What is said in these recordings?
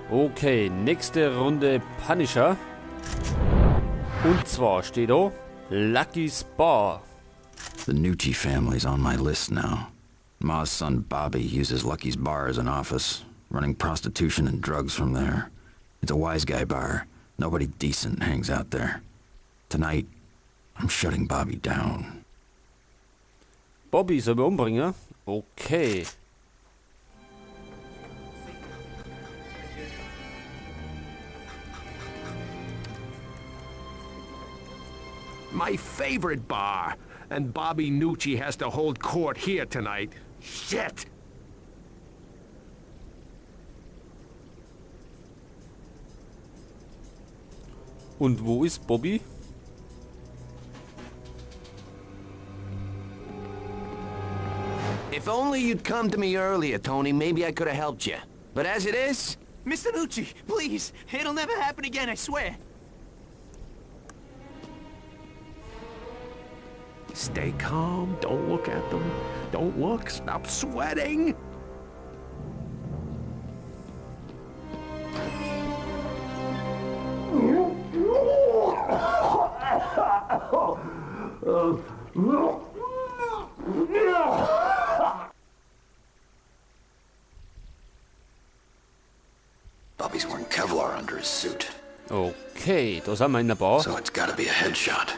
Okay, nächste Runde Punisher. Und zwar steht da Lucky's Bar. The Gnucci family's on my list now. Ma's son Bobby uses Lucky's bar as an office, running prostitution and drugs from there. It's a wise guy bar. Nobody decent hangs out there. Tonight, I'm shutting Bobby down. Bobby soll wir umbringen? Okay. My favorite bar. And Bobby Gnucci has to hold court here tonight. Shit! Und wo ist Bobby? If only you'd come to me earlier, Tony, maybe I could have helped you. But as it is... Mr. Gnucci, please! It'll never happen again, I swear! Stay calm. Don't look at them. Don't look. Stop sweating. Bobby's wearing Kevlar under his suit, Okay, da sind wir in der Bar. so it's gotta be a headshot.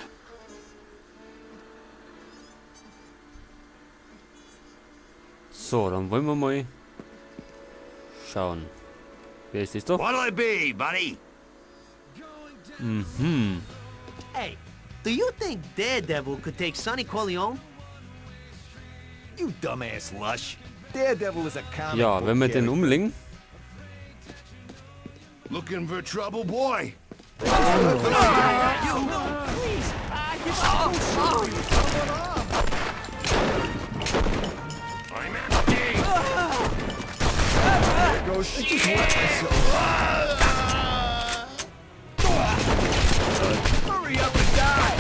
So, dann wollen wir mal schauen. Wer ist das da? What'll it be, buddy? Hey, do you think Daredevil could take Sonny Corleone? You dumbass lush. Daredevil is a comic Ja, book wenn wir den character. umlegen. Looking for trouble, boy? You, no, please! I give up! I'm empty. There goes shit. Hurry up and die!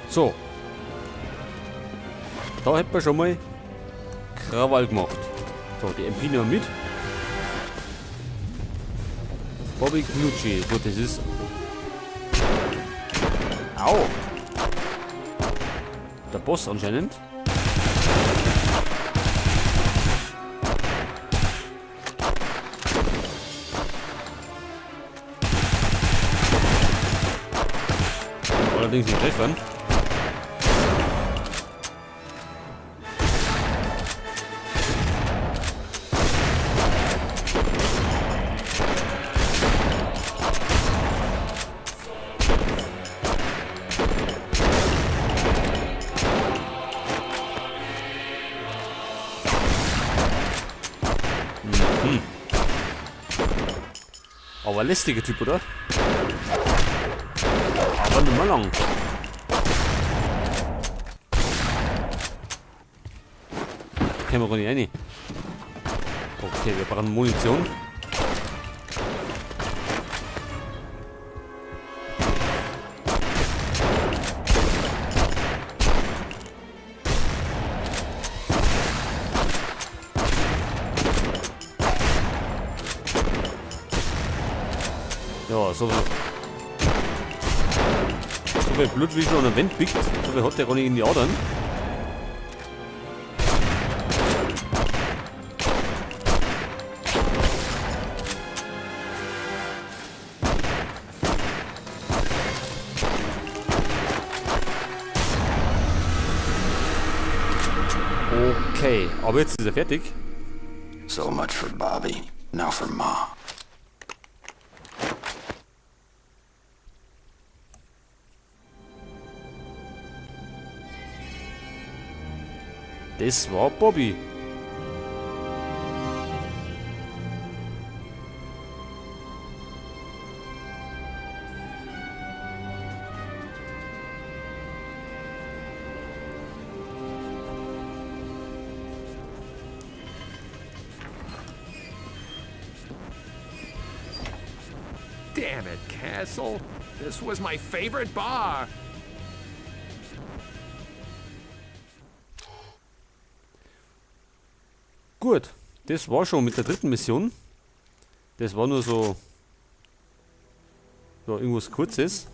So. Da hätten wir schon mal Krawall gemacht. So, die MP nehmen wir mit. Bobby Gnucci. Gut, das ist... Au! Der Boss anscheinend. Allerdings nicht treffen. Aber lästiger Typ, oder? Aber nicht mehr lang. Da können wir gar nicht rein. Okay, wir brauchen Munition. Ja, so viel Blut wie schon an der Wand biegt, so viel hat der gar nicht in die Adern. Okay, aber jetzt ist er fertig. So much for Bobby. Now for Ma. Das war Bobby. Damn it, Castle. This was my favorite bar. Gut, das war schon mit der dritten Mission. Das war nur so, ja, irgendwas Kurzes.